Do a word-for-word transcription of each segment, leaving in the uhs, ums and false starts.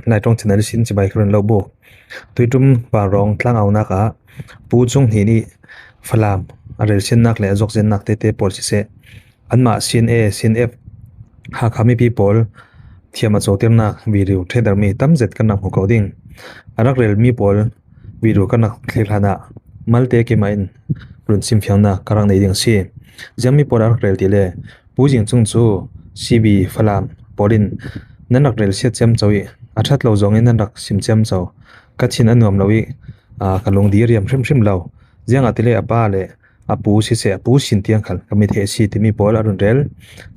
Lai ṭawng channel sin chibai ka run lo buk. Tuiṭum Vanrawng tlangaunak ah Pu Cung Hni nih Falam a relsiatnak le a zawkzennak tete pawl siseh, anmah C N A, C N F, Hakha mipi pawl thiam a cotirnak video ṭhehdarmi tam zet kan rak hmu ko ding. A rak relmi pawl video kan rak thlir hlan ah malte keimah in run simfiangnak ka rak nei ding a si. Ziangmi pawl a rak rel ti le, Pu Zing Cung cu C B Falam pawl in nan rak relsiat ciamco i a ṭhat lo zong in nan rak sim ciamco. Ka thin a nuam lo i, aa, ka lungdi a riam hrimhrim lo. Ziangahtile a pa le a pu siseh, a pu sin tiang khal ka mi thei a si timi pawl a run rel.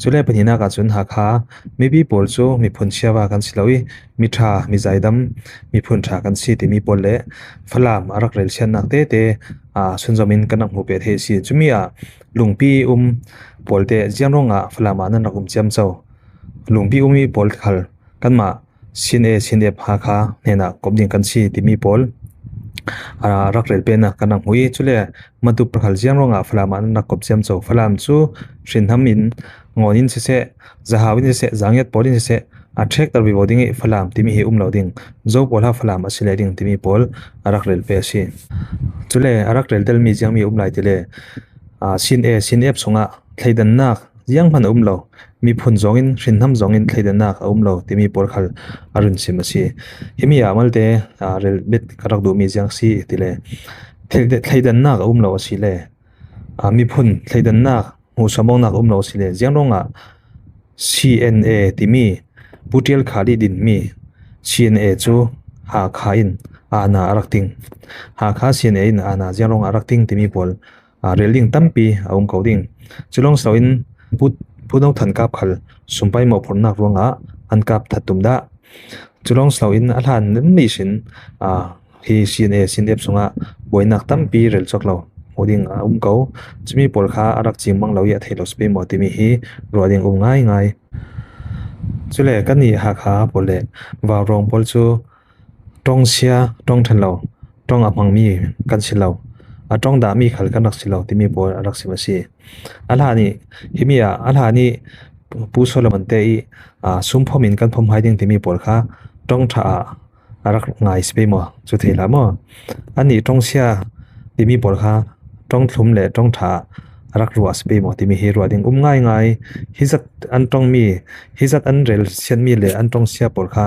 Cule pahnihnak ah cun Hakha mipi pawl cu miphun siava kan si lo i, mi ṭha, mi zaidam, miphun ṭha kan si timi pawl le Falam a rak relsiatnak tete, aa, sunzom in kan rak hmuh peh thei a si. Cumi ah lungpi um pawl te ziang ruangah Falam ah nan rak um ciamco? Lungpi ummi pawl khal kanmah C N A, C N F Hakha hnenah kop ding kan si timi pawl a rak rel penah kan rak hmu i, cule matu pakhal ziang ruangah Falam ah nan rak kop ciamco? Falam cu hrinham in, Ngawn in siseh, Zahau in siseh, Zangiat pawl in siseh, a ṭhekter vivo ding i Falam timi hi um lo ding, Zo pawl ha Falam a si leh ding timi pawl a rak rel peh a si. Cule a rak rel telmi ziangmi a um lai ti le, aa, C N A, C N F sungah thleidannak zianghman a um lo, miphun zongin, hrinham zongin thleidannak a um lo timi pawl khal a run sim a si. Himi ah malte, aa, rel bet ka rak duhmi ziang si ti le, thleida-, thleidannak a um lo a si le, aa, miphun thleidannak hmuhsuamawknak a um lo a si le, ziang ruangah C N A timi Pu Ṭial Kha nih dinmi C N A cu Hakha in aana a rak ting. Hakha C N A in aana ziang ruangah a rak ting timi pawl aa, rel ding tampi a um ko ding. Cu lawng si loin Pu, Pu No Than Kap khal sumpai mawhphurhnak ruangah an kap that tum dah. Cu lawng si loin a hlan nih sin, aa, hi C N A, C N F sungah buainak tampi rel cawk lo hmuh ding a um ko. Cumi pawl kha a rak cingmang lo i a thei lo si pei maw timi hi ruah ding um ngaingai. Cule kannih Hakha pawl le Vanrawng pawl cu ṭawngsia, ṭawng ṭhen lo, ṭawng a hmangmi kan si lo, a ṭawng dahmi khal kan rak si lo timi pawl a rak sim a si. A hlan ih, himi ah a hlan ih Pu Solomon te ih, aa, sumphom in kan phom hai ding timi pawl kha ṭawng ṭha ah a rak ngai si pei maw? Cu thei hlah maw? Annih ṭawngsia timi pawl kha ṭawng thlum le ṭawng ṭha ah a rak ruah si pei maw timi hi ruah ding um ngaingai. Hizat an ṭawngmi, hizat an relsiatmi le an ṭawngsia pawl kha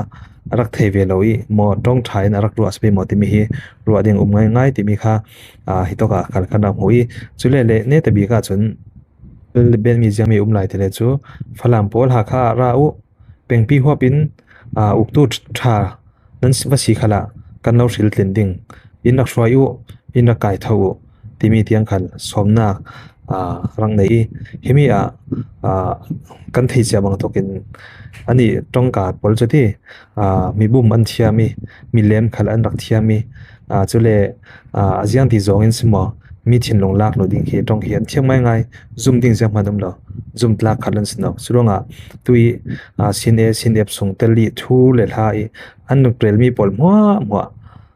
a rak thei ve lo ih maw ṭawng ṭha in a rak ruah si pei maw timi hi ruah ding um ngaingai timi kha, aa, hitawk ah kan, kan rak hmuh ih, cule le netabik ah cun benmi ziangmi um lai ti le cu Falam pawl Hakha ah ra uh, pengpi huap in, aa, uktu ṭha nan va si khalah kan lo hril tlin ding, in rak hruai uh, in rak kai tho uh timi tiang khan sawmnak, aa, rak nei ih, himi ah, aa, kan thei cia bang tawkin anih ṭawngka pawl cu ti, aa, mi bum an thiam ih, mi lem khal an rak thiam ih, aa, cule, aa, a ziangti zawngin si maw, mi thinlung lak lo ding hi ṭawng hi an thiam ngaingai, zum ding zianghman um lo, zum tlak khat an si lo. Curuangah tui, aa, C N A, C N F sung tel ih thu le hla ih an rak relmi pawl hmuahhmuah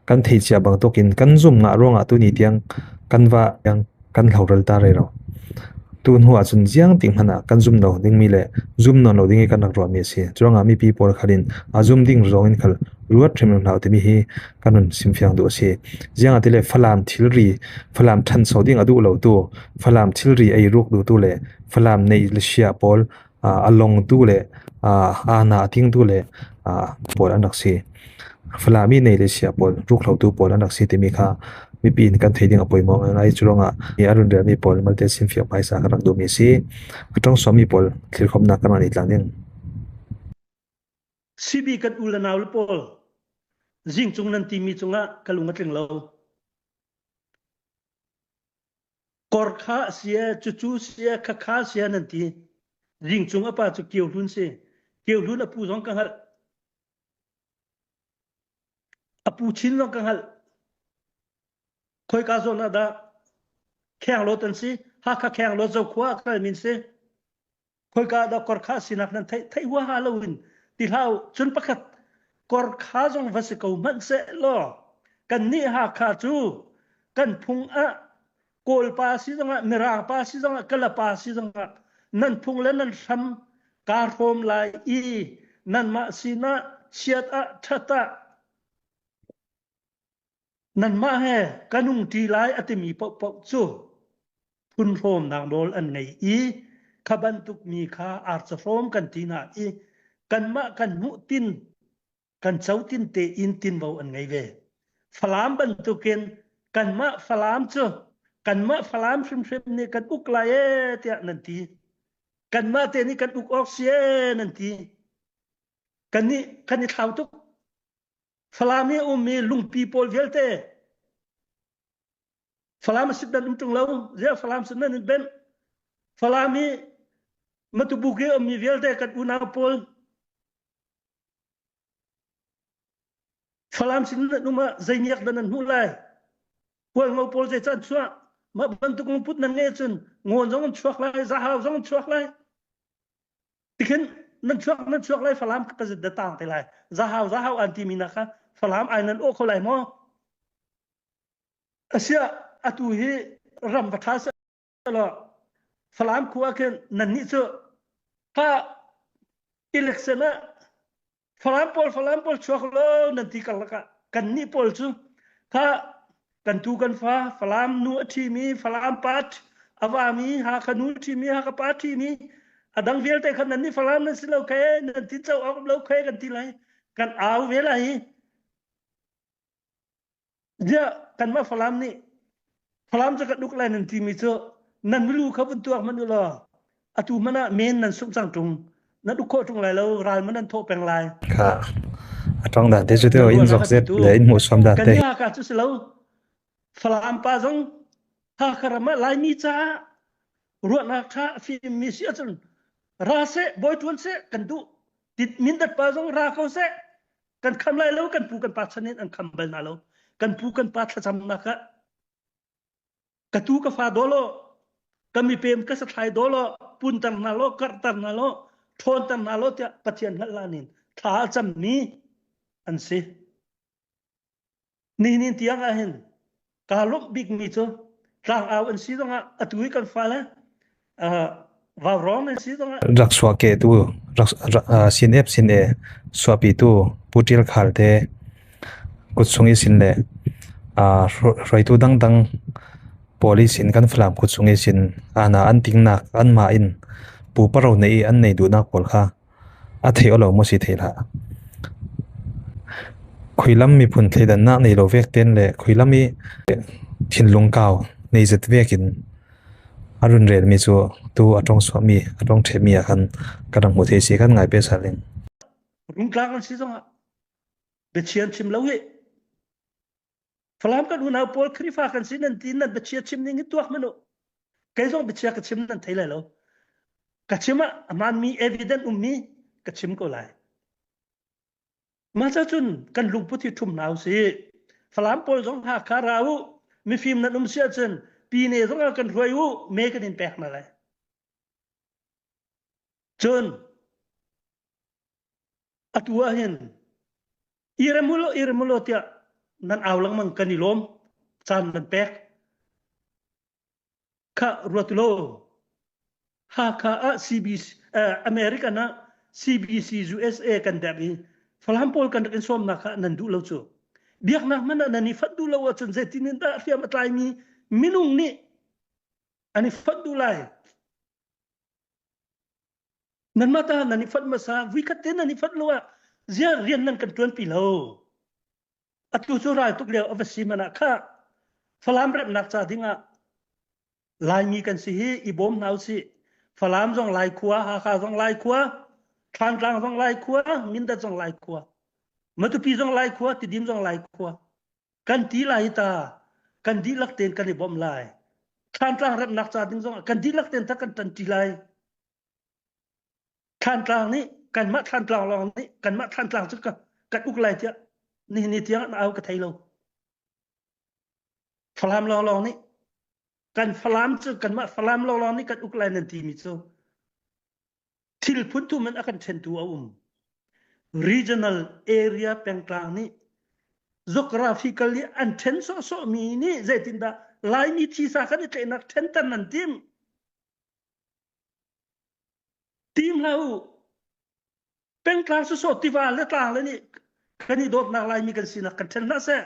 kan thei cia bang tawkin kan zum ngah ruangah tuni tiang kan va tiang kan hloral ta rero. Tu hnu ahcun ziangtik hmanah kan zum lo dingmi le zum nawn lo ding ih kan rak ruahmi a si. Curuangah mipi pawl khal in a zum ding zawngin khal ruat hrim hrim hlah uh timi hi kan run simfiang duh a si. Ziangahtile Falam thilri, Falam ṭhanso ding a duh lotu, Falam thilri ei ruk duhtu le Falam neih le siah pawl, aa, a longtu le, aa, aana a tingtu le, aa, pawl an rak si. Falam ih neih le siah pawl ruk hlotu pawl an rak si timi kha mipi in kan thei ding a poimawh ngaingai. Curuangah hi a run relmi pawl malte simfiang hmaisa ka rak duhmi a si. A ṭawng suammi pawl thlirkhawmnak ka rak nei tlang ding. C B kan u le nau le pawl, Zing Cung nan timi cungah ka lung a tling lo. Kawrkha sia, cucu sia, khakha sia nan ti. Zing Cung a pa cu Kio Hlun si. Kio Hlun a pu zong ka hngalh. A pu Chin zong ka hngalh. Khoika zawn ah dah Khenglawt an si, Hakha Khenglawt Zokhua a kalmi an si. Khoika dah Kawrkha sinak nan theih, theih huaha loin ti hlah uh. Cun pakhat, Kawrkha zong va si ko hmanh sehlaw, kannih Hakha cu kan phung ah Kawlpa si zongah, Mirangpa si zongah, Kalapa si zongah, nan phung le nan hram kaa hrawm lai i, nanmah sinah siat ah, ṭhat ah, nanmah he ka nung ṭi lai a timi pohpoh cu phunhrawmnak nawl an ngei i, kha bantuk mi kha arca hrawm kan ti hna i, kanmah kan hmuh tin, kan co tin tein tinvo an ngei ve. Falam bantukin kanmah Falam cu, kanmah Falam hrimhrim nih kan uk lai e, tiah nan ti. Kanmah te nih kan uk awk si e, nan ti. Kannih, kan i thlau tuk. Falam i a ummi lungpi pawl vialte, Falam a sit nan um ṭung lo, ziah Falam sit nan in benh. Falam i Matubuk i a ummi vialte kan unau pawl, Falam sit nan um ah zei niak dah nan hmuh lai? Hualngo pawl zei caan chuah? Mah bantuk lungput nan ngei cun ngawn zong an chuak lai, zahau zong an chuak lai. Tikhin nan chuak, nan chuak lai, Falam ka zit dah tang te lai. Zahau, zahau an timi nak kha Falam ai nan awh kho lai maw? A si ah, atu hi ram va ṭha seh law, Falam khua ah khin nannih cu kha election ah Falam pawl, Falam pawl chuak law nan ti karlak ah kannih pawl cu kha kan tu kan fa, Falam nu a ṭhimi, Falam pa a vami, Hakha nu a ṭhimi, Hakha pa a ṭhimi, a dang vialte kha nannih Falam nan si lo khe, nan tin co awk lo khe kan ti lai, kan au ve lai. Ziah kanmah Falam nih Falam cu kan uk lai nan timi cu nan milu kha vun tuak hmanh u law, atu hmanh ah men nan sungh cang ṭung, nan uk khawh ṭung lai lo, ral maw nan thawh peng lai. Kha a ṭong dan te cu teo in zok zet le in hmuhsuam dan te. Kan Hakha cu si lo. Falam pa zong Hakha ram ah Laimi caah ruahnak ṭha a fimmi si ahcun ra seh, bawi ṭuan seh, kan duh. Ti, Mindat pa zong ra ko seh, kan kham lai lo, kan pu kan pa chan in an kham bal hna lo. Kan pu kan pa thlacamnak ah ka tu ka fa daw law, ka mipem ka sathlai daw law, punter hna law, karhter hna law, ṭhawnter hna law tiah Pathian hngalh hlan in thla a cammi an si. Nihin tiang ah hin kaa lawmh bikmi cu tlangau an si zongah atu i kan fale, aa, vaurawng an si zongah rak suah kehtu, rak, rak, aa, sin ep sin e suahpitu Pu Ṭial Khal te kut sung ihsin le, aa, hru-, hruaitu dangdang pawl ihsin kan Falam kut sung ihsin ana an tingnak anmah in pu paro nei i an nei duhnak pawl kha a theih aw lo maw si thei hlah. Khuilam miphun thleidannak nei lo vek ten le khuilam i thinlung kau nei zet vekin a run relmi cu tu a ṭong suahmi, a ṭong ṭhehmi ah khan ka rak hmuh theih si kan ngai peh sal in. Rungtlang an si zongah biachia an chim lo hi. Falam kan unau pawl Khrihfa kan si nan ti nan biachia chim ning hi tuak hmanh u. Kei zong biachia ka chim nan thei lai lo. Ka chim ah a hmaanmi evident ummi ka chim ko lai. Mah cacun kan lungput hi ṭhum hna u sih. Falam pawl zong Hakha ra u, mifim nan um si ahcun pine zong ah kan hruai u, me kan in pek hna lai. Cun atu ah hin i rem u law, i rem u law tiah nan au lengmang, kan i lawm, caan nan pek. Kha ruat u law. Hakha ah C B C, eh, America ah C B C U S A kan dep i Falam pawl kan rak in sawmnak kha nan duh lo cu. Biaknak hmanh ah nan i fanh duh lo ahcun zeitin in dah hriam a tlaimi minung nih an i fanh duh lai? Nanmah ta nan i fanh hmasa, voikhat te nan i fanh lo ah ziah rian nan kan ṭuanpi lo. Atu cu ral tuk lio a va si hmanh ah kha Falam remnak ca dingah Laimi kan si hi, i bawm hna u sih. Falam zong Lai khua, Hakha zong Lai khua, Thantlang zong Lai khua, Mindat zong Lai khua, Matupi zong Lai khua, Tidim zong Lai khua. Kan ti lai ta, kan dihlak tein kan i bawmh lai. Thantlang remnak ca ding zong kan dihlak tein ta kan ṭanṭi lai. Thantlang nih, kanmah Thantlang lawng nih, kanmah Thantlang cu ka, kan uk lai tiah nihin ni tiang an au ka thei lo. Falam lawnglawng nih, kan Falam cu, kanmah Falam lawnglawng nih kan uk lai nan timi cu thil phunthum in a kan ṭhentu a um. Regional area pengtlang nih, geographical nih an ṭhen sawhsawh mi nih zeitindah Laimi thisa kan i tlaihnak ṭhentan nan tim? Tim hlah u. pengtlang sawsawh tiva le tlang le nih kan i dawtnak Laimi kan sinak kan ṭhen hlah seh.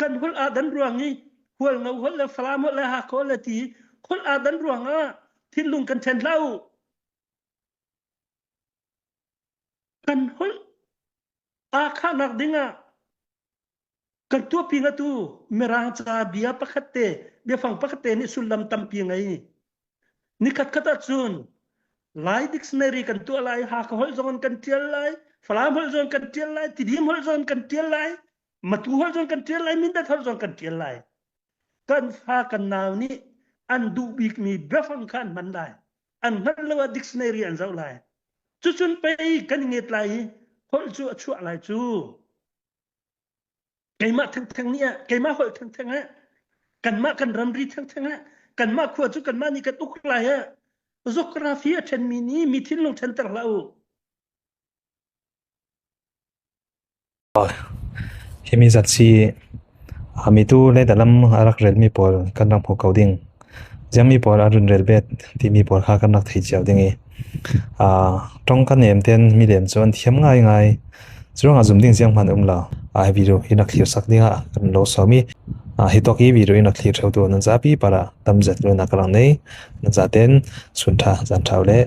Kan holh ah dan ruang i Hualngo holh le Falam holh le Hakha holh le ti holh ah dan ruangah thinlung kan ṭhen hlah uh. Kan holh aa khahnak dingah kan tuahpi ngatu Mirang ca bia pakhatte, biafang pakhatte nih sullam tampi ngei. Ni khatkhat ahcun Lai dictionary kan tuah lai, Hakha holh zong kan ṭial lai, Falam holh zong kan ṭial lai, Tidim holh zong kan ṭial lai, Matu holh zong kan ṭial lai, Mindat holh zong kan ṭial lai. Kan fa kan nau nih an duh bikmi biafang kha an hman lai. An hngalh lo ah dictionary an zoh lai. Cucun pei kan i nget lai i holh cu a chuah lai cu. Keimah thengtheng nih ah, keimah holh thengtheng ah, kanmah kan ramri thengtheng ah, kanmah khua cu kanmah nih kan uk lai ah, geography a ṭhenmi nih mi thinlung ṭhenter hlah uh. Himi zat si, aa, mitu le dalam a rak relmi pawl kan rak hmu ko ding. Ziangmi pawl a run rel bet timi pawl kha kan rak thei cio ding i, aa, ṭong kan em ten milem cu an thiam ngaingai. Curuangah zum ding zianghman um lo. Aa, hi video in rak thlir sak dingah kan lo sawm i, aa, hi tawk i video in rak thlir ṭheutu nan zapi parah tam zet lunak ka rak nei. Nan zaten sun ṭha, zan ṭha uh le.